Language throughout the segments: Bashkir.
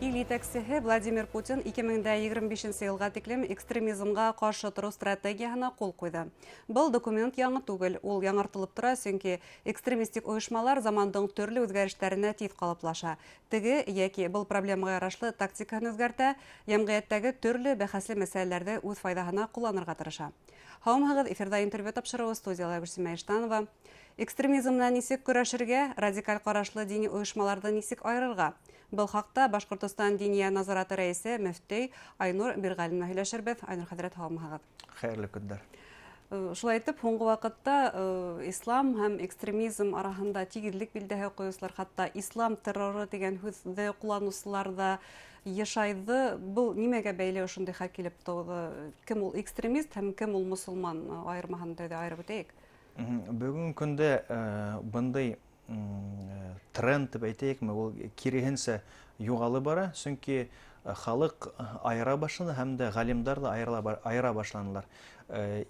Ил етәксеһе Владимир Путин 2025 йылға тиклем экстремизмға ҡаршы тороу стратегияһына ҡул ҡуйҙы. Был документ яңы түгел, ул яңыртылып тора, сөнки экстремистик ойошмалар замандың төрлө үҙгәрештәренә тиҙ ҡалыплаша. Теге йәки был проблемаға ярашлы тактикаһын үҙгәртә, йәмғиәттәге төрлө бәхәсле мәсьәләләрҙе үҙ файҙаһына ҡулланырға тырыша. Һаумыһығыҙ, эфирҙа интервью тапшырыуы, студияла Гөлсимә Иштанова. Экстремизм менән нисек көрәшергә, радикаль ҡарашлы дини ойошмаларҙы нисек айырырға? Был хаҡта Башҡортостан Диниә назараты рәйесе мөфтөй Айнур Мирғәлин менән һөйләшербеҙ. Айнур хәҙрәт, һаумыһығыҙ. Хәйерле көндәр. Шулай итеп, һуңғы ваҡытта ислам һәм экстремизм араһында тигеҙлек билдәһе ҡуйыусылар, хатта ислам терроры тигән һүҙҙе ҡулланыусылар ҙа йышайҙы. Был нимәгә бәйле ошондай хәл килеп тыуҙы? Кем ул экстремист һәм кем ул мосолман айырмаһын тәүҙә айырып үтәйек. Бөгөнгө көндә бындай тренд тип әйтәйекме, ул киреһенсә юғалы бара, сөнки халыҡ айыра башланы һәм дә ғалимдар ҙа айыра башланылар.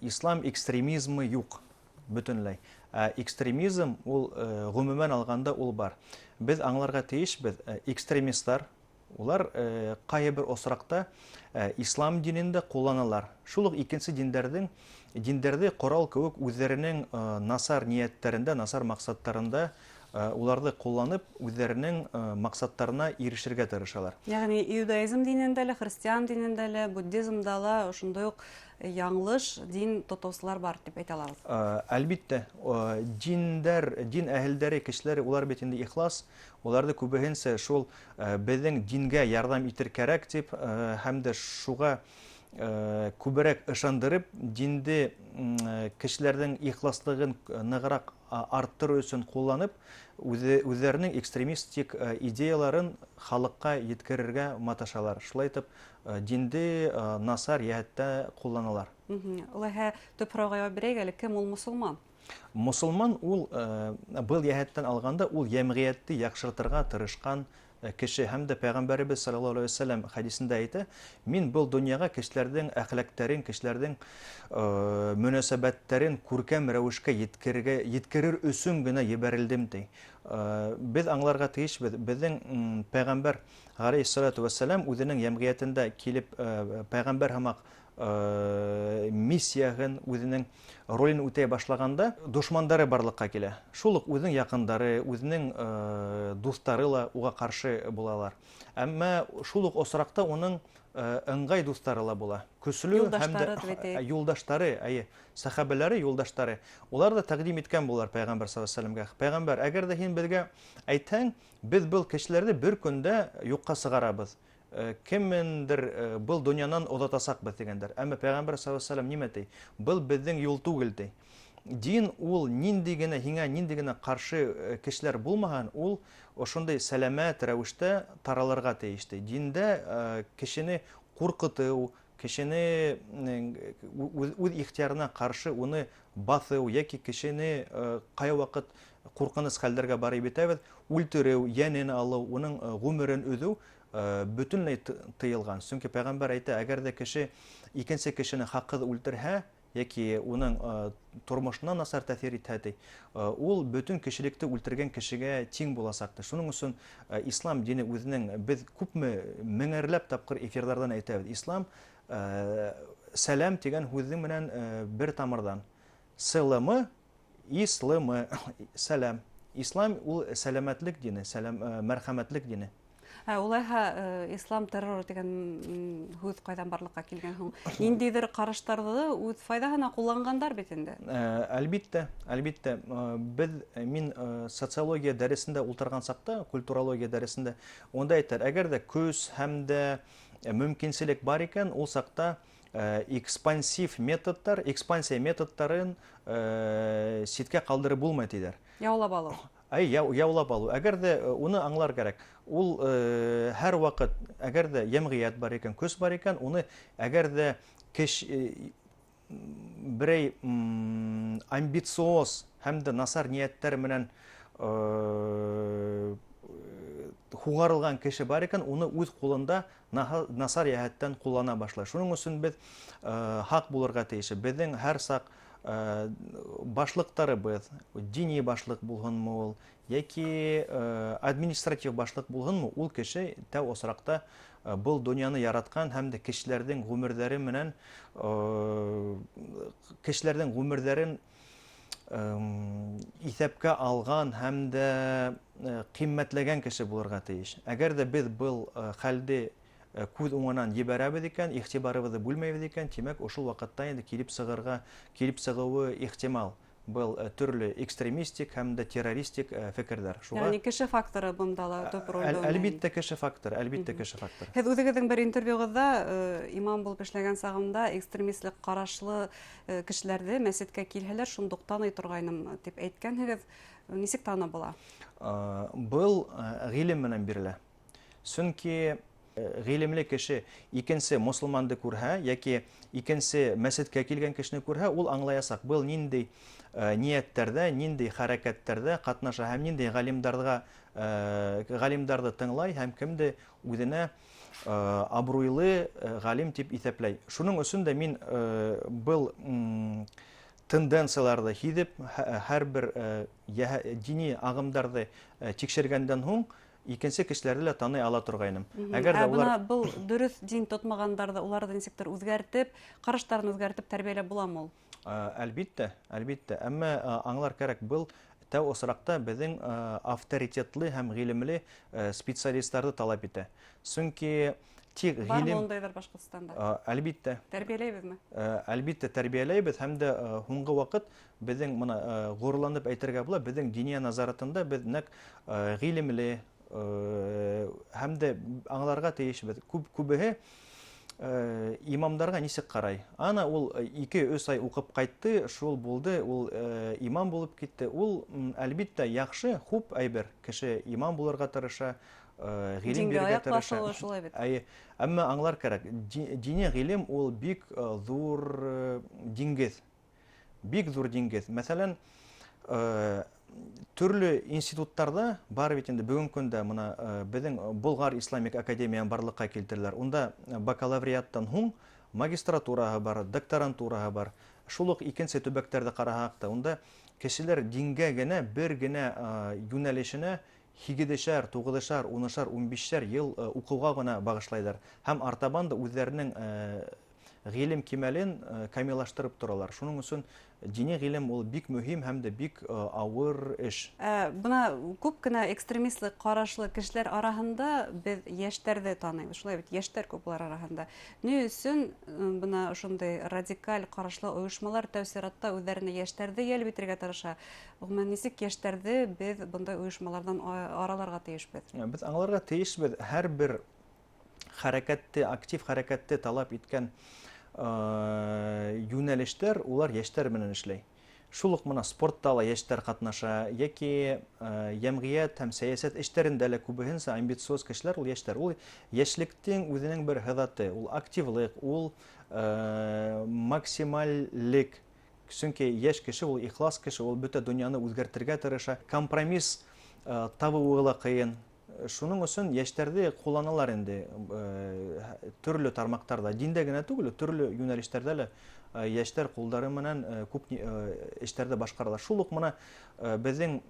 Ислам экстремизмы юҡ бөтөнләй. Ә экстремизм ул ғөмүмән алғанда ул бар. Беҙ аңларға тейешбеҙ, экстремисттар улар ҡайһы бер осраҡта ислам динен дә ҡулланалар. Шул уҡ икенсе диндәрҙең диндәрҙе ҡорал кеүек үҙҙәренең насар ниәттәрендә, насар маҡсаттарында уларҙы ҡулланып, үҙҙәренең маҡсаттарына ирешергә тырышалар. Йәғни иудаизм динендә лә, христиан динендә лә, буддизмда ла ошондай уҡ яңылыш дин тотоусылар бар тип әйтә алабыҙ. Әлбиттә, диндәр, дин әһелдәре, кешеләре, улар бит инде ихлас, уларҙы күбеһенсә шул беҙҙең дингә ярҙам итер кәрәк тип һәм дә шуға күберәк ышандырып, динде кешеләрҙең ихласлығын нығыраҡ арттырыу өсөн ҡулланып, үҙҙәренең экстремистик идеяларын халыҡҡа еткерергә маташалар. Шулай итеп, динде насар йәһәттә ҡулланалар. Улайһа, төп һорауға яуап бирәйек әле, кем ул мосолман? Мосолман ул, был йәһәттән алғанда, ул йәмғиәтте яҡшыртырға тырышҡан кеше. Һәм дә Пәйғәмбәребеҙ саллаллаһу алейһи вәсәләм хәдисендә әйтә, мин был донъяға кешеләрҙең әхләктәрен, кешеләрҙең мөнәсәбәттәрен күркәм рәүешкә еткерергә, еткерер өсөн генә ебәрелдем, ти. Беҙ аңларға тейешбеҙ, беҙҙең Пәйғәмбәр ғалейһиссалату вәссәләм үҙенең йәмғиәтендә килеп пәйғәмбәр һымаҡ миссияһын, үҙенең ролен үтәй башлағанда, дошмандары барлыҡҡа килә. Шул уҡ үҙенең яҡындары, үҙенең дуҫтары ла уға ҡаршы булалар. Әммә шул уҡ осраҡта уның ыңғай дуҫтары ла була. Көслө һәм дә юлдаштары, әйе, сәхәбәләре, юлдаштары. Улар да тәкъдим иткән булалар пәйғәмбәр саллаллаһу алейһи вәсәләмгә. Пәйғәмбәр, әгәр дә һин беҙгә әйтһәң, беҙ был кешеләрҙе бер көндә юҡҡа сығарабыҙ. Кемендер был донъянан оҙатасаҡбыҙ тигәндәр. Әммә пәйғәмбәр саллаллаһу алейһи вәсәләм нимә ти? Был беҙҙең юл түгел ти. Дин ул нинди генә һиңә нинди генә ҡаршы кешеләр булмаһын, ул ошондай сәләмәт рәүештә таралырға тейеш ти. Диндә кешене ҡурҡытыу, кешене үҙ ихтыярына ҡаршы уны баҫыу йәки кешене ҡай ваҡыт ҡурҡыныс хәлдәргә барып етәбеҙ, үлтереү, йәнен алыу, уның ғүмерен өҙөү бөтөнләй тыйылған. Сөнки пәйғәмбәр әйтә, әгәр ҙә кеше икенсе кешене хаҡһыҙ үлтерһә, йәки уның тормошона насар тәьҫир итһә, ти, ул бөтөн кешелекте үлтергән кешегә тиң буласаҡ, ти. Шуның өсөн ислам дине үҙенең, беҙ күпме меңәрләп тапҡыр эфирҙарҙан әйтәбеҙ, ислам сәләм тигән һүҙҙең менән бер тамырҙан. Сылымы, ислымы, сәләм. Ислам ул сәләмәтлек дине, сәләм, мәрхәмәтлек дине. Ә улайһа, ислам терроры тигән һүҙ ҡайҙан барлыҡҡа килгән һуң? Ниндәйҙер ҡараштарҙы үҙ файҙаһына ҡулланғандар бит инде. Әлбиттә, әлбиттә. Беҙ, мин социология дәресендә ултырған саҡта, культурология дәресендә, унда әйтәләр, әгәр ҙә көс һәм дә мөмкинселек бар икән, ул саҡта экспансив методтар, экспансия методтарын ситкә ҡалдырып булмай, тиҙәр. Яулап алыу. Әй, яулап алыу. Әгәр ҙә уны аңлар кәрәк. Ул һәр ваҡыт, әгәр ҙә йәмғиәт бар икән, көс бар икән, уны әгәр ҙә кеш берәй амбициоз һәм дә насар ниәттәр менән һуғарылған кеше бар икән, уны үҙ ҡулында насар йәһәттән ҡуллана башлай. Шуның өсөн беҙ һаҡ булырға тейеш. Беҙҙең һәр саҡ Башлыҡтарыбыҙ, дини башлыҡ булһынмы ул, йәки административ башлыҡ булһынмы, ул кеше тәү осраҡта был донъяны яратҡан һәм дә кешеләрҙең ғүмерҙәре менән кешеләрҙең ғүмерҙәрен иҫәпкә алған һәм дә ҡиммәтләгән кеше булырға тейеш. Әгәр ҙә беҙ был хәлде күҙ уңынан ебәрәбеҙ икән, иғтибарыбыҙҙы бүлмәйбеҙ икән, тимәк, ошол ваҡытта инде килеп сығырға, килеп сығыуы ихтимал был төрлө экстремистик һәм дә террористик фекерҙәр. Шуға Ягъни кеше факторы бында ла төп ролде уйнай. Әлбиттә, кеше факторы, әлбиттә, кеше факторы. Һеҙ үҙегеҙҙең бер интервьюғыҙҙа имам булып эшләгән сағымда экстремистлык ҡарашлы кешеләрҙе мәсеткә килһәләр, шундуҡ таный торғайным тип әйткәнһегеҙ. Нисек танып була? Был ғилем менән бирелә. Сөнки ғилемле кеше икенсе мосолманды күрһә йәки икенсе мәсеткә килгән кешене күрһә, ул аңлаясаҡ, был ниндәй ниәттәрҙә, ниндәй хәрәкәттәрҙә ҡатнаша һәм ниндәй ғалимдарҙы тыңлай һәм кемде үҙенә абруйлы ғалим тип иҫәпләй. Шуның өсөн дә мин был тенденцияларҙы һиҙеп, һәр бер дини ағымдарҙы тикшергәндән һуң икенсе кешеләрҙе лә таный ала торғайным. Әгәр дә улар был дөрөҫ дин тотмағандарҙы, уларҙы нисектер үҙгәртеп, ҡараштарын үҙгәртеп тәрбиәләп буламы ул? Әлбиттә, әлбиттә. Әммә аңлар кәрәк, был тәү осраҡта беҙҙең авторитетлы һәм ғилемле специалисттарҙы талап итә. Сөнки тик ғилем... Бармы ундайҙар Башҡортостанда? Әлбиттә. Тәрбиәләйбеҙме? Әлбиттә, тәрбиәләйбеҙ һәм дә һуңғы ваҡыт беҙҙең бына ғорурланып әйтергә була, беҙҙең диния назаратында беҙ нәҡ ғилемле һәм дә аңларға тейешбеҙ. Күбеһе имамдарға нисек ҡарай? Ана ул 2-3 ай уҡып ҡайтты, шул булды, ул имам булып китте. Ул әлбиттә яҡшы, хуп әйбер. Кеше имам булырға тырыша, ғилем бирергә тырыша. Шулай бит. Әйе, әммә аңлар кәрәк. Дини ғилем ул бик ҙур диңгеҙ. Бик ҙур диңгеҙ. Мәҫәлән, төрлө институттарҙа бар бит инде бөгөн көндә бына беҙҙең Болғар Исламик академияһын барлыҡҡа килтерҙеләр. Унда бакалавриаттан һуң магистратураһы бар, докторантураһы бар. Шул уҡ икенсе төбәктәрҙе ҡараһаҡ та, унда кешеләр дингә генә бер генә йүнәлешенә 8-шәр, 9-шар, 10-шар, 15-шәр йыл уҡыуға ғына бағышлайҙар. Һәм артабан да үҙҙәренең ғилем кимәлен камиллаштырып торалар. Шуның өсөн дини ғилем ул бик мөһим һәм дә бик ауыр эш. Бына күп кенә экстремистлык ҡарашлы кешеләр араһында беҙ йәштәрҙе таныйбыҙ. Шулай бит, йәштәр күп улар араһында. Ни өсөн бына ошондай радикаль ҡарашлы ойошмалар тәү сиратта үҙҙәренә йәштәрҙе йәлеп итергә тырыша? Ғөмүмән, нисек йәштәрҙе беҙ бындай ойошмаларҙан араларға тейешбеҙ? Беҙ аңларға тейешбеҙ, һәр бер хәрәкәтте, актив хәрәкәтте талап иткән йүнәлештәр улар йәштәр менән эшләй. Шул уҡ бына спортта ла йәштәр ҡатнаша, йәки йәмғиәт һәм сәйәсәт эштәрендә лә күбеһенсә амбициоз кешеләр ул йәштәр. Ул йәшлектең үҙенең бер һыҙаты, ул активлыҡ, ул максимальлек. Сөнки йәш кеше ул ихлас кеше, ул бөтә донъяны үҙгәртергә тырыша. Компромисс табыуы ла ҡыйын. Шуның өсөн йәштәрҙе ҡулланалар инде төрлө тармаҡтарҙа, диндә генә түгел, төрлө йүнәлештәрҙә лә йәштәр ҡулдары менән күп эштәрҙе башҡаралар. Шул уҡ бына беҙҙең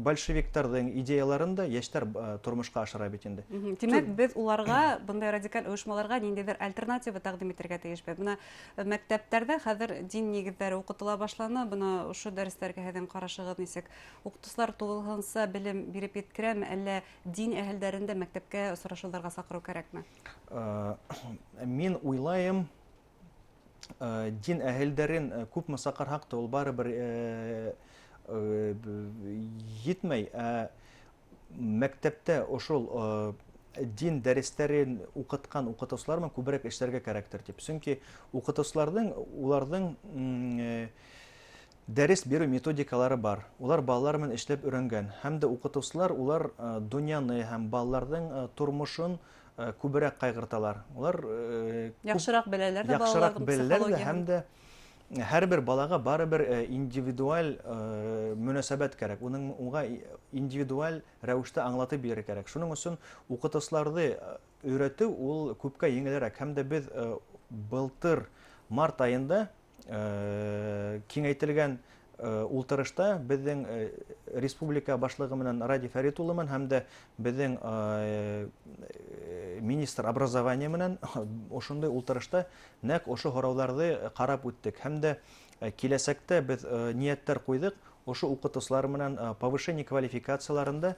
большевиктарҙың идеяларын да йәштәр тормошҡа ашыра бит инде. Тимәк, беҙ уларға, бындай радикаль ойошмаларға ниндәйҙер альтернатива тәҡдим итергә тейешбеҙ. Бына мәктәптәрҙә хәҙер дин нигеҙҙәре уҡытыла башланы. Бына ошо дәрестәргә һеҙҙең ҡарашығыҙ нисек? Уҡытыусылар тулыһынса белем биреп еткерәме, әллә дин әһелдәрен дә мәктәпкә осрашыуҙарға саҡырыу кәрәкме? Мин уйлайым, дин әһелдәрен күпме саҡырһаҡ та ул барыбер етмәй. Мәктәптә ошол дин дәрестәрен уҡытҡан уҡытыусылар менән күберәк эшләргә кәрәктер тип. Сөнки уҡытыусыларҙың, уларҙың дәрес биреү методикалары бар. Улар балалар менән эшләп өйрәнгән. Һәм дә уҡытыусылар улар донъяны һәм балаларҙың тормошон күберәк ҡайғырталар. Улар яҡшыраҡ беләләр ҙә яҡшыраҡ балаларҙың беләләр ҙә психологияһын. һәм дә һәр бер балаға барыбер индивидуаль мөнәсәбәт кәрәк. Уның уға индивидуаль рәүештә аңлатып бирергә кәрәк. Шуның өсөн уҡытыусыларҙы өйрәтеү ул күпкә еңелерәк. Һәм дә беҙ былтыр март айында Киңәйтелгән ултырышта беҙҙең республика башлығы менән Радий Фәрит улы менән һәм дә беҙҙең министр образования менән ошондай ултырышта нәҡ ошо һорауҙарҙы ҡарап үттек. Һәм дә киләсәктә беҙ ниәттәр ҡуйҙыҡ, ошо уҡытыусылар менән повышение квалификацияларында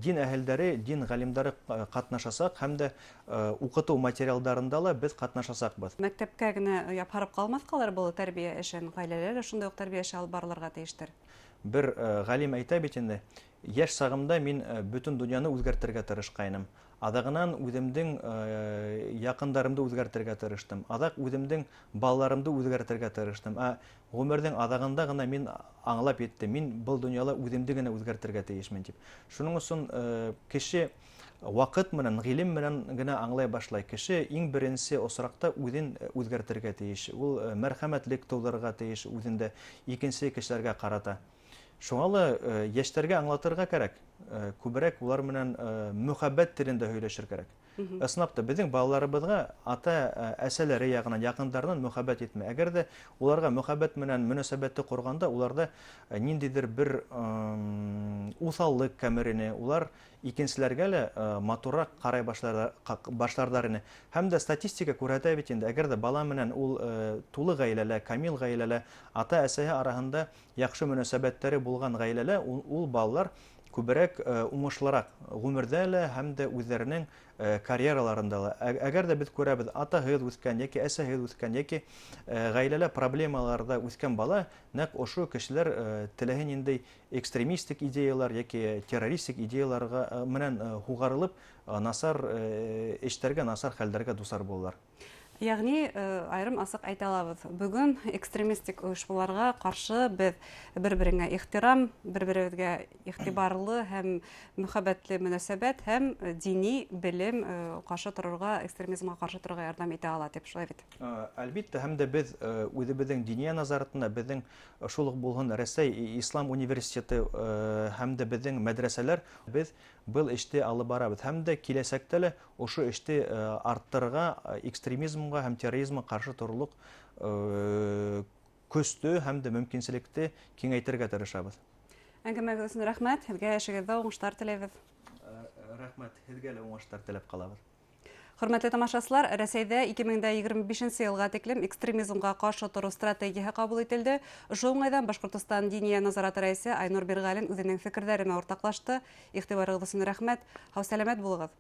дин әһелдәре, дин ғалимдары ҡатнашасаҡ һәм дә уҡытыу материалдарында ла беҙ ҡатнашасаҡбыҙ. Мәктәпкә генә япһарып ҡалмаҫҡалыр был тәрбиә эшен, ғаиләлә лә шундай уҡ тәрбиә эше алып барылырға тейештер. Бер ғалим әйтә бит инде, йәш сағымда мин бөтөн донъяны үҙгәртергә тырышҡайным. Аҙағынан үҙемдең яҡындарымды үҙгәртергә тырыштым. Аҙаҡ үҙемдең балаларымды үҙгәртергә тырыштым. Ә ғүмерҙең аҙағында ғына мин аңлап еттем, мин был донъяла үҙемде генә үҙгәртергә тейешмен тип. Шуның өсөн кеше ваҡыт менән, ғилем менән генә аңлай башлай. Кеше иң беренсе осраҡта үҙен үҙгәртергә тейеш. Ул мәрхәмәтлек тыуҙырырға тейеш үҙендә икенсе кешеләргә ҡарата. Шуңа ла йәштәргә аңлатырға кәрәк. Күберәк улар менән мөхәббәт телендә һөйләшер кәрәк. Ысынлап та беҙҙең балаларыбыҙға ата әсәләре яғынан, яҡындарынан мөхәббәт етмәй. Әгәр ҙә уларға мөхәббәт менән мөнәсәбәтте ҡорғанда, уларҙа ниндәйҙер бер уҫаллыҡ кәмерене, улар икенселәргә лә матурыраҡ ҡарай башларҙар ине. Һәм дә статистика күрһәтә бит инде, әгәр ҙә бала менән ул тулы ғаиләлә, камил ғаиләлә, ата-әсәһе араһында яҡшы мөнәсәбәттәре булған ғаиләлә, ул балалар күберәк уңышлыраҡ ғүмерҙә лә һәм дә үҙҙәренең карьераларында ла. Әгәр ҙә беҙ күрәбеҙ, атаһыҙ үҫкән йәки әсәһеҙ үҫкән йәки ғаиләлә проблемаларҙа үҫкән бала, нәҡ ошо кешеләр теләһә ниндәй экстремистик идеялар йәки террористик идеяларға менән һуғарылып, насар эштәргә, насар хәлдәргә дусар булалар. Ягъни, айырым асыҡ әйтә алабыҙ, бөгөн экстремистик ойошмаларға ҡаршы беҙ бер-береңә ихтирам, бер-беребеҙгә иғтибарлы һәм мөхәббәтле мөнәсәбәт һәм дини белем ҡаршы торорға, экстремизмға ҡаршы торорға ярҙам итә ала тип, шулай бит? Әлбиттә, һәм дә беҙ үҙебеҙҙең диния назаратында, беҙҙең шул уҡ булһын Рәсәй Ислам университеты һәм дә беҙҙең мәҙрәсәләр, беҙ был эште алып барабыҙ. Һәм дә киләсәктә лә ошо эште арттырырға, экстремизмға һәм терроризмға ҡаршы торорлоҡ көстө һәм дә мөмкинселекте киңәйтергә тырышабыҙ. Әңгәмәгеҙ өсөн рәхмәт, һеҙгә эшегеҙҙә уңыштар теләйбеҙ. Рәхмәт, һеҙгә лә уңыштар теләп ҡалабыҙ. Хөрмәтле тамашасылар, Рәсәйҙә 2025 йылға тиклем экстремизмға ҡаршы тороу стратегияһы ҡабул ителде. Ошо уңайҙан Башҡортостан Диния назараты рәйесе Айнур Бирғәлин үҙенең фекерҙәре менән уртаҡлашты. Иғтибарығыҙ өсөн рәхмәт. Һау-сәләмәт булығыҙ.